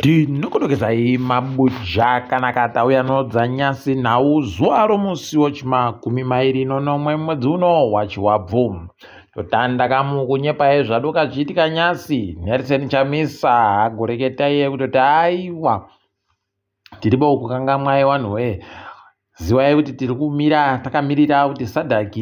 Tinokudokezai mabuja kana katauya nodzanyasi nhau zuva romusi wechimakumi mairi nonomwe mwedzi uno wachiwabvu. Totanda kamu kunyepai zvadoka zvichiitika nyasi. Nelson Chamisa agoreketa iye kutoti aiwa tiripo kukangamwai vanhu wee. Zivai kuti tiri kumira takamirira kuti SADC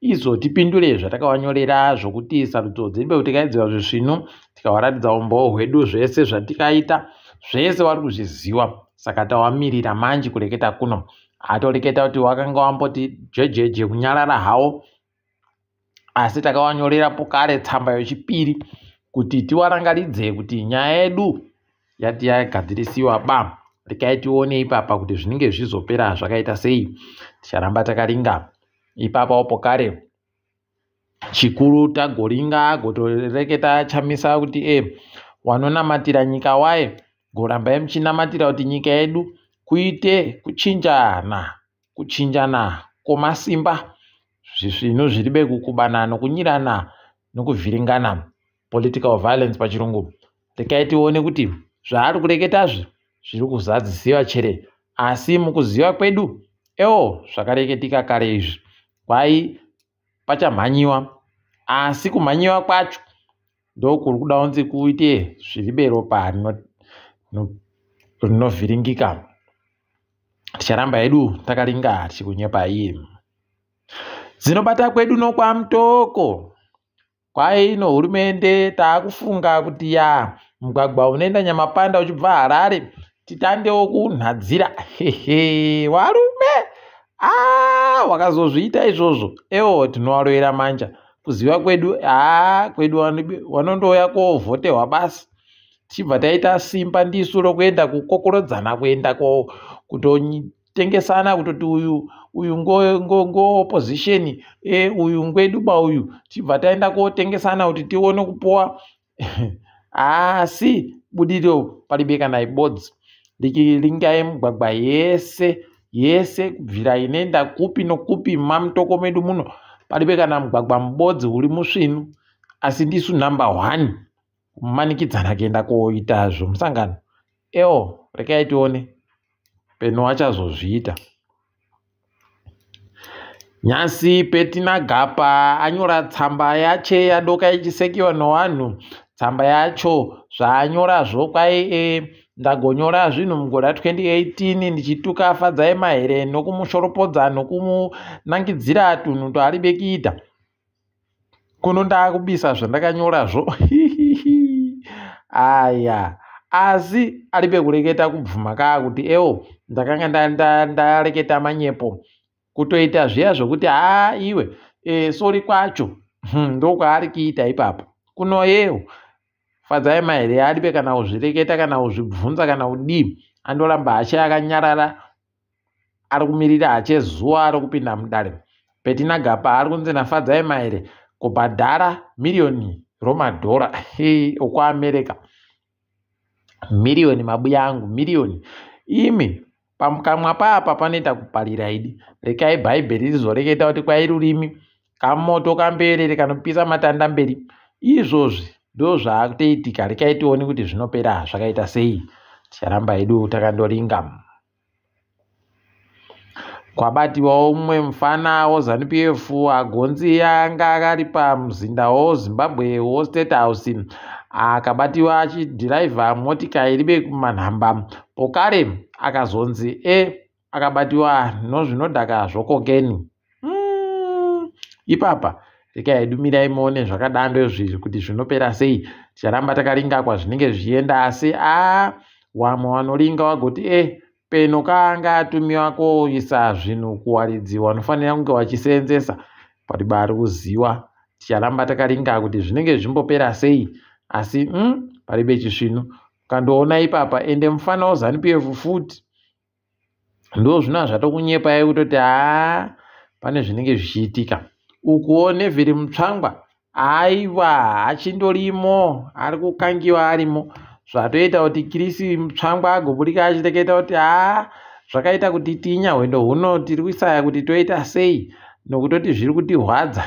izotipindure zvatakavanyorera zvokuti sarudzo dziripo tikaidziwa zvisvinu tikavaratidza umbowo hwedu zvese zvatikaita zvese vari kuzviziva saka tawamirira manje kureketa kuno atoreketa kuti wakanga wamboti jejeje kunyarara hawo asi takavanyorera pokare tsamba yechipiri kuti tiwarangaridze kuti nyaya yedu yati yagadzirisiwa ba rekai tione ipapa kuti zvinenge zvizopera zvakaita sei ticharamba takaringa ipapawo pokare chikuru tagoringa agotoreketa Chamisa kuti e wanonamatira nyika waye gorambai muchinamatira kuti nyika yedu kuite kuchinjana kuchinjana kwomasimba zvinhu zviribe kukubana nokunyirana nokuvhiringana political violence pachirungu rekai tione kuti zvaari kureketazvi zviri kuzadzisiwa chere asi mukuziva kwedu ewo zvakareketika kare izvi kwai pachamhanyiwa asi kumhanyiwa kwacho ndokuri kuda kunzi kuite zviribe ropa rinovhiringika ticharamba hedu takaringa tichikunyepai dzinobata kwedu nokwamutoko kwai nohurumende taakufunga kuti ya mugwagwa unoenda Nyamapanda uchibva Harare titandewo kunhadzira hehe warume a wakazozviita izvozvo ewo tinovarovera manja kuziva kwedu haa kwedu vanondouya kovhotehwa basi tichibva taita simba ndisu rokuenda kukokorodzana kuenda kutotengesana kutoti uyu uyu ngo opposition e uyu ngweduba uyu tichibva taenda kotengesana kuti tione kupuwa asi budiriro paribe kana ibodzi ringai mugwagwa yese yese kubvira inoenda kupi nokupi mumamutoko medu muno paribe kana mugwagwa mubodzi uri musvinu asi ndisu number one kumanikidzana kuenda koita zvomusangano ewo rekai tione peno achazozviita nyasi petina Gapa anyora tsamba yache yadoka ichisekiwa nowanhu tsamba yacho zvaanyorazvo kwai e, ndagonyora zvinhu mugore ra2018 ndichituka Fadzai Mahere nokumushoropodza nokumunangidzira tunhu twaaribe kuita kuno ndaakubisa zvandakanyorazvo aya asi aribe kureketa kubvuma kaa kuti ewo ndakanga ndareketa manyepo kutoita zviya zvokuti haa iwe e, sorry kwacho ndokwaari kuita ipapo kunoyewo Fadzai Mahere aribe kana kuzvireketa kana kuzvibvunza kana kudii andoramba hache akanyarara ari kumirira hache zuva rokupinda mudare Petina Gapa ari kunzi naFadzai Mahere kubhadhara miriyoni romadhora okuAmerica miriyoni mabuya angu miriyoni imi pamukamwa paapa panoita kuparira idi rekai bhaibheri rizoreketa kuti kwai rurimi kamoto kamberere kanopisa matanda mberi izvozvi ndo zvaakutoitika rekai tione kuti zvinopera zvakaita sei ticharamba hedu takandoringa kwabatiwawo mumwe mufana weZANU PF agonzi anga ari pamuzinda weZimbabwe weState House akabatiwa achidhiraivha motika iribe kumanhamba pokare akazonzi e akabatiwa nozvinodhaka zvokokeni ipapa rekai hedu mirai muone zvakadando izvi kuti zvinopera sei ticharamba takaringa kwazvinenge zvichienda asi a wamwe wanoringa wagoti e peno kaanga atumiwa koisa zvinhu kuwaridzi wanofanira kunge wachiseenzesa pariba ari kuziwa ticharamba takaringa kuti zvinenge zvimbopera sei asi paribe chisvinu ukandoona ipapa ende mufana weZANU PF futi ndo zvino zvatokunyepai kutoti haa pane zvinenge zvichiitika ukuwo Neville Mutsvangwa aiwa achindorimo ari kukangiwa arimo zvatoita kuti Chris Mutsvangwa agobudika achireketa kuti haa zvakaita kuti tinya hwendo huno tiri kuisaya kuti toita sei nokutoti zviri kutirwadza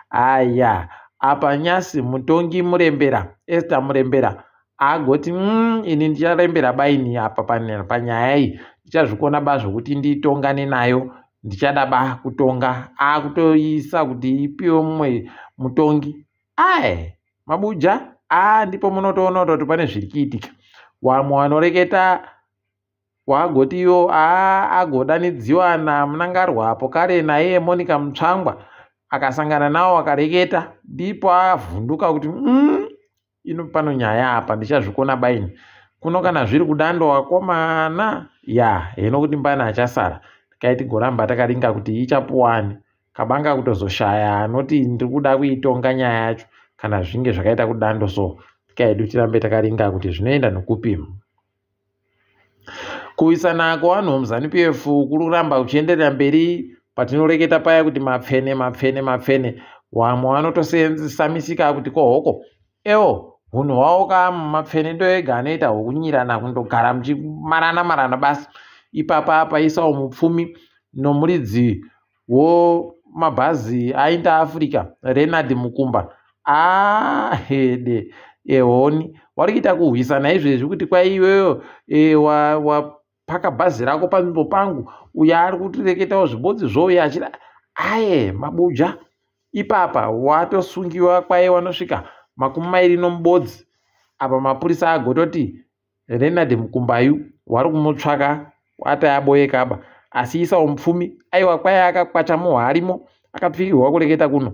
aya apa nyasi mutongi Murembera Esther Murembera Agoti ini ndicharembera baini apa panyaya iyi, ndichazvikona ba zvokuti nditongane nayo, ndichada ba kutonga. Akutoisa kuti ipiwe mumwe mutongi. Ae mabuja a ndipo munotoona kuti pane zviri kuitika. Wamwe wanoreketa wagoti iwo agodanidziwa naMnangagwa apo kare naiye Monica Mutsvangwa akasangana nawo akareketa, ndipo avhunduka kuti ino pano nyaya apa ndichazvikona baini kuno kana zviri kudando wakomana ya heno kuti mbana achasara. Tikaiti goramba takaringa kuti ichapuwani kabanga kutozoshaya anoti ndiri kuda kuitonga nyaya yacho kana zvinge zvakaita kudando. So tikaedu tirambe takaringa kuti zvinoenda nokupima. Kuwisana kwevanhu muZANU PF kuri kuramba kuchienderera mberi patinoreketa paya kuti mapfene mapfene mapfene. Wamwe vanotosamisika kuti kohoko ewo hunhu hwavo ka mapfene ndo ega anoita hwokunyirana kundogara muchimarana marana basi. Ipapa paisawo mupfumi nomuridzi womabhazi aInter Africa Renard Mukumba ahede ehoni wari kuita kuhwisana izvezvi kuti kwai iweyo wapaka bhazi rako panzvimbo pangu, uyo ari kutireketawo zvibodzi zvouya achida aye mabuja. Ipapa watosungiwa kwai wanosvika 26 apa mapurisa agototi Renard Mukumbayu wari kumutsvaka ati aboyekaba, asi Isawo mupfumi aiwa kwai akakwacha muharimo akapfikirwa kureketa kuno.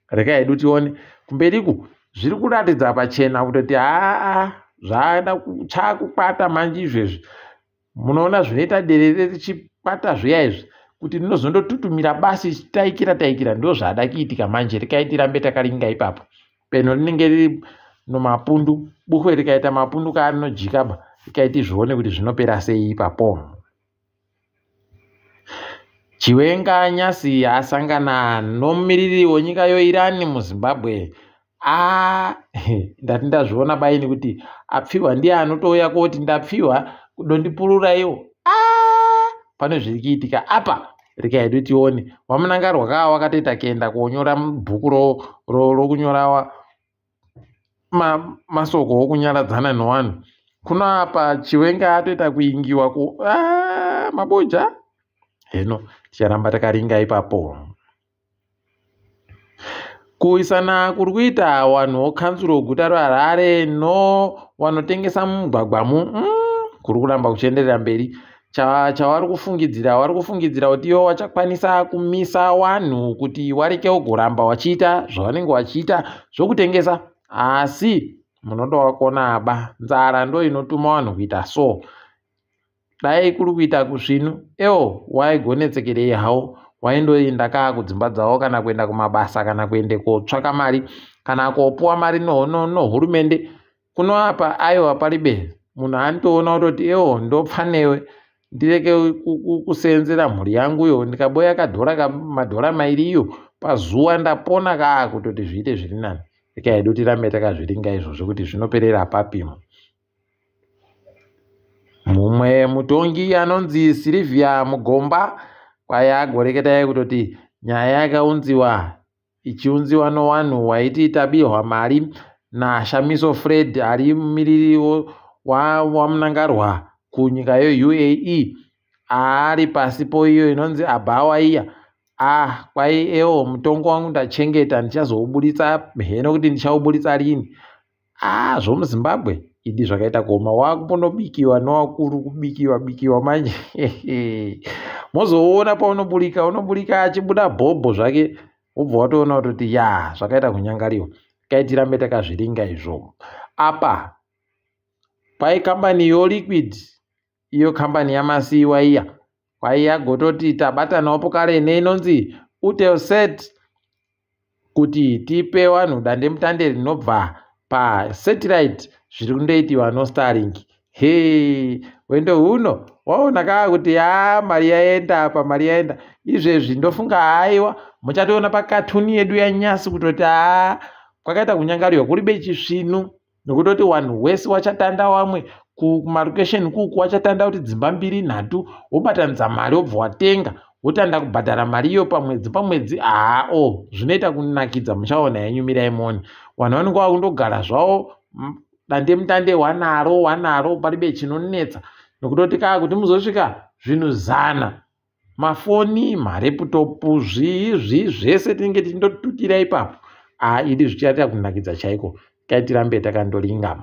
Rekai hedu tione kumberiku zviri kuratidza pachena kutoti haa zvaada chakukwata manje izvezvi. Munoona zvinoita derere richikwata zviya izvi kuti rinozondotutumira basi taikira taikira, ndo zvaada kuitika manje. Rekai tirambe takaringa ipapo. Peno rinenge riri nomapundu, buhwe rikaita mapundu kaarinojikaba, rekai tizvione kuti zvinopera sei ipapo. Chiwenga Nyasi asangana nomumiriri wenyika yoIran muZimbabwe. Ndati ndazviona baini kuti apfiwa ndiye anotouya koti ndapfiwa kudondipururaiwo. Pane zviri kuitika apa, rekai hedu tione. WaMnangagwa kaa wakatoita kuenda konyora bhuku rokunyora masoko okunyaradzana nevanhu. Kuno apa Chiwenga atoita kuingiwa ku mabuja heno ticharamba takaringa ipapo. Kuwisana kuri kuita vanhu vokanzuro guta reHarare no vanotengesa mumugwagwamu kuri kuramba kuchienderera mberi. Chavari kufungidzira, vari kufungidzira kuti ivo vachakwanisa kumisa vanhu kuti wareke kugoramba vachiita zvavanenge vachiita zvokutengesa, asi munondovakona aba nzara ndo inotuma vanhu kuita so. Dai kuri kuita kusvinu ewo waigonetsekerei hawo, waindoenda kaa kudzimba dzavo kana kuenda kumabasa kana kuende kotsvaka mari kana kopuwa mari nohurumende. Kuno apa aiwa paribe munhu anotoona kutoti ewo ndopfa newe ndireke kuseenzera mhuri yanguyo, ndikaboya kadhora madhora mairi iyo pazuva ndapona kaa kutoti zviite zviri nani. Rekai hedu tirambe takazviringa izvozvo kuti zvinoperera papimo. Mumwe mutongi anonzi Sylvia Mugomba kwai agoreketai kutoti nyaya yakaunziwa ichiunziwa nowanhu waiti tabirwa mari naShamiso Fred ari mumiriri waMnangagwa kunyika yeUAE ari pasi poiyo inonzi Abhawa iya. Kwai ewo mutongo wangu ndachengeta ndichazouburitsa heno kuti ndichauburitsa rini. ZvomuZimbabwe idi zvakaita kuoma, wakumbonobikiwa nowakuru kubikiwa bikiwa manje. Mozoona paunoburika unoburika achibuda bhobho zvake, wobva watoona kutoti ya zvakaita kunyangariwa. Kai tirambe takazviringa izvo. Apa kwai kambani yoLiquid iyo kambani yaMasiyiwa iya kwai yagototi tabatanawo kare neinonzi Eutelsat kuti tipe vanhu dandemutande rinobva pasatellite zviri kundoitiwa noStarlink. He hwendo huno waona kaa kuti mari yaenda apa, mari yaenda izvezvi. Ndofunga haiwa muchatoona pakatuni yedu yanyasi kutoti kwakaita kunyangariwa kuribe chisvinu, nokutoti vanhu wese wachatanda wamwe kumarokesheni kuku wachatanda kuti dzimba 2 3 wobatanidza mari wobva watenga wotanda kubhadhara mari iyo pamwedzi pamwedzi. Zvinoita kunakidza, muchaona henyu, mirai muone. Vanhu vanenge vakundogara zvavo Dandemutande wanaro wanaro paribe chinonetsa nokutoti kaa kuti muzosvika zvinhu zana mafoni mareputopu zvii zvii zvese tinenge tichindotutira ipapo. Aa idi zvichaita kunakidza chaiko kai tirambe takandoringa.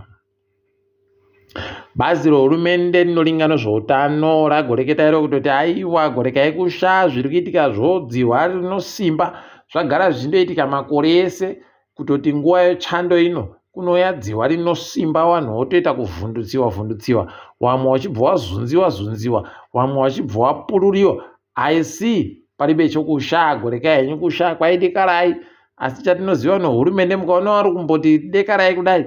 Bazi rehurumende rinoringa nezveutano ragoreketa iro kutoti aiwa gorekai kusha zviri kuitika zvodzihwa rinosimba zvagara zvichindoitika makore ese kutoti nguva yechando ino kunouya dzihwa rinosimba vanhu votoita kuvhundutsiwa vhundutsiwa vamwe vachibva wazunziwa zunziwa vamwe vachibva wapururiwa asi paribe chokusha gorekai henyu kusha kwaidikarai asi chatinoziva nehurumende mukaona vari kumboti dekarai kudai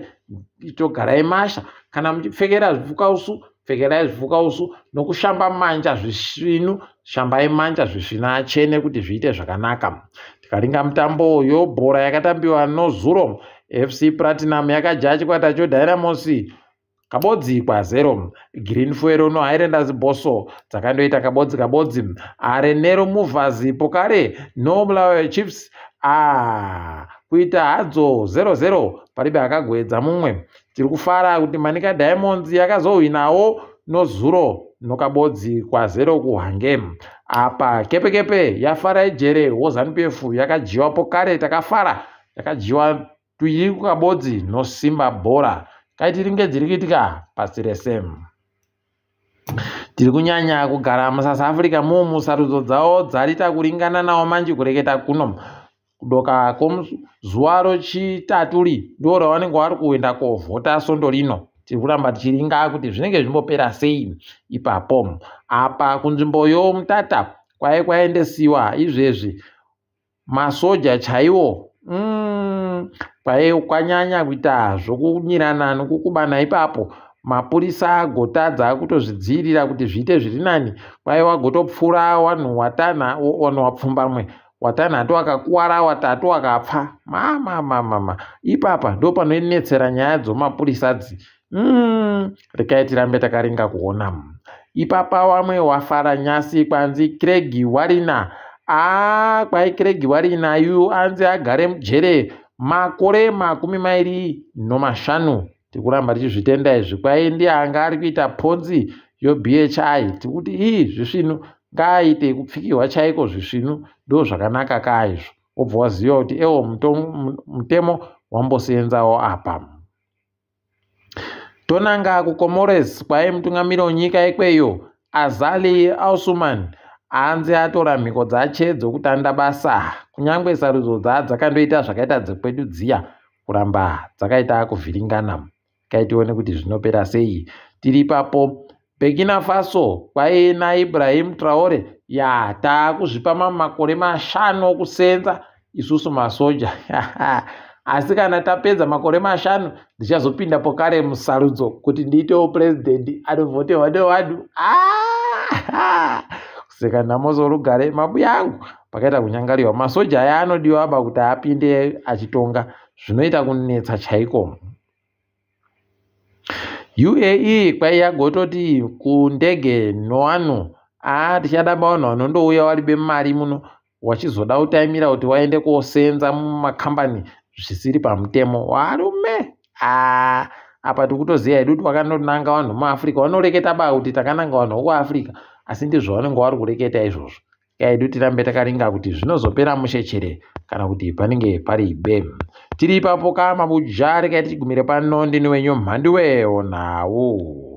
itogarai masha kana muchipfekera zvipfukausu pfekerai zvipfukausu nokushamba manja zvisvinu shambai manja zvisvinu achene kuti zviite zvakanaka tikaringa mutambo yobhora yakatambiwa nozuro FC Platinum yakajaya chikwata choDynamos kabodzi kwa0. Green Fuel noHighlanders Bosso dzakandoita kabodzi kabodzi. Arenero Movers Pokare noBulawayo Chiefs a kuita hadzo 0-0 paribe akagwedza mumwe. Tiri kufara kuti Manica Diamonds yakazohwinawo nozuro nokabodzi kwa0 kuHwange. Apa kepekepe yafara ijere woZANU PF yakadyiwa pokare takafara yakadyiwa tuiri kukabodzi nosimba bhora kaitiringe dziri kuitika pasi rese. Tiri kunyanya kugara muSouth Africa mumu sarudzo dzavo dzarita kuringana nawo manje kureketa kuno kudoka kwozuva rochitaturi ndo ravanenge vari kuenda kovhota svondo rino. Tiri kuramba tichiringa kuti zvinenge zvimbopera sei ipapo. Apa kunzvimbo yomutata kwai kwaendesiwa izvezvi masoja chaiwo kwai kwanyanya kuita zvokunyirana nokukubana ipapo. Mapurisa agotadza kutozvidzivirira kuti zviite zviri nani. Kwai wagotopfura vanhu vanhu vapfumbamwe watanhatu wakakuwara watatu wakapfa mamamamama ipapa ndo panonetsera nyaya dzomapurisa dzi rekai tirambe takaringa kuona ipapa wamwe wafara nyasi kwanzi Craig Warina kwai Craig Warina yu anzi agare mujere makore 25. Tiri kuramba tichizvitenda izvi kwai ndiye anga ari kuita ponzi yoBHI. Tikuti ii zvisvinu ngaaite kupfikirwa chaiko zvisvinu ndo zvakanaka kaizvo. Wobva waziva kuti ewo mutemo wambosenzawo apa. Tonanga kuComores kwai mutungamiri wenyika ikweyo Azali Asuman anzi atora mhiko dzache dzokutanda basa kunyangwe sarudzo dzakandoita zvakaita dzekwedu dziya kuramba dzakaita kuvhiringana. Kai tione kuti zvinopera sei. Tiri ipapo Burkina Faso kwai naIbrahim Traore ya taakuzvipa makore 5 okusenza isusu masoja asi kana tapedza makore 5 ndichazopinda pokare musarudzo kuti ndiitewo purezidendi anovhoterwa nevanhu. Kuseka nhamo zorugare mabuya angu pakaita kunyangariwa. Masoja aya anodiwa aba kuti apinde achitonga zvinoita kunetsa chaiko. UAE kwai yagototi kundege nowanhu tichada vanhu vanondouya varibe mari muno wachizoda kutaimira kuti waende kosenza mumakambani zvisiri pamutemo. Varume apa tikutoziva hedu kuti vakandonanga vanhu muAfrica vanoreketa ba kuti takananga vanhu vokuAfrica asi ndizvo vanenge vari kureketa izvozvo. Kaidu tirambe takaringa kuti zvinozopera mushechere kana kuti panenge pari be. Tiri ipapo kamabuja rekai tichigumire pano ndini wenyu Mhanduwe nhau.